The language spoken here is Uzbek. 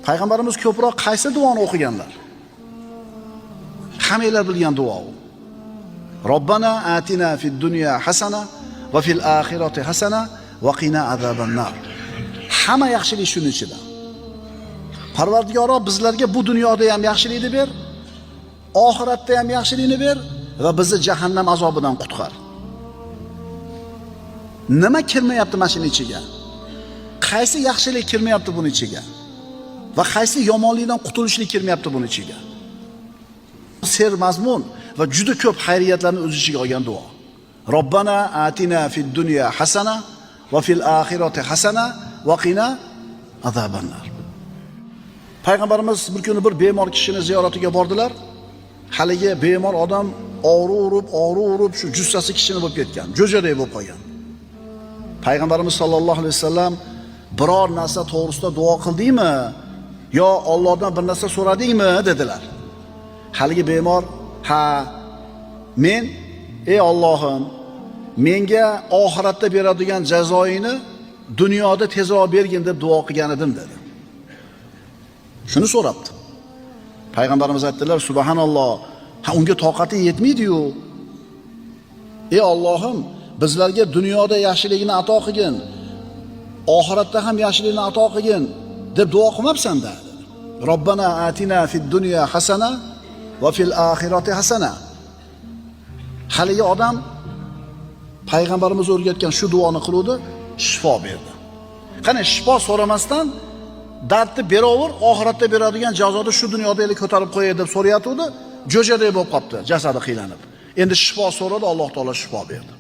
Payg'ambarimiz ko'proq qaysi duoni o'qiganlar? Hammanglar bilgan duo u. Robbana atina fid dunya hasana va fil oxirati hasana va qina azabannar. Hamma yaxshilik shuning ichida. Parvardigoro bizlarga bu dunyoda ham yaxshilikni ber, oxiratda ham yaxshilikni ber va bizni jahannam azobidan qutqar. Nima kirmayapti mana shuning ichiga? Qaysi yaxshilik kirmayapti buni ichiga? Va qaysi yomonlikdan qutulishlik kirmayapti buni ichiga? Ser mazmun va juda ko'p xayriyatlarni o'z ichiga olgan duo. Robbana atina fid dunya hasana va fil oxirati hasana va qina azabannar. Payg'ambarimiz bir kuni bir bemor kishini ziyoratiga bordilar. Haligi bemor odam og'ri urib, og'ri urib shu jussasi kichkina bo'lib ketgan, jo'jadek bo'lib qolgan. Payg'ambarimiz sollallohu alayhi vasallam biror narsa to'g'risida duo qildingmi? Yo Allohdan bir narsa so'radingmi dedilar. Haligi bemor, ha, men ey Allohim, menga oxiratda beradigan jazoingni dunyoda tezroq bergin deb duo qilgan edim dedi. Shuni so'rabdi. Payg'ambarimiz aytdilar, subhanalloh, ha unga toqati yetmaydi-yu. Ey Allohim, bizlarga dunyoda yaxshilikni ato qilgin, oxiratda ham yaxshilikni ato qilgin deb duo qilmabsan da. Robbana atina fid dunya hasana va fil oxirati hasana. Haligi odam payg'ambarimiz o'rgatgan shu duoni qiluvdi, shifo berdi. Qani shifo so'ramasdan dardni beraver, oxiratda beradigan jazoni shu dunyoda ele ko'tarib qo'yay deb so'rayotgandi, jo'jadek bo'lib qopti, jasadi qiylanib. Endi shifo so'radi, Alloh taolo shifo berdi.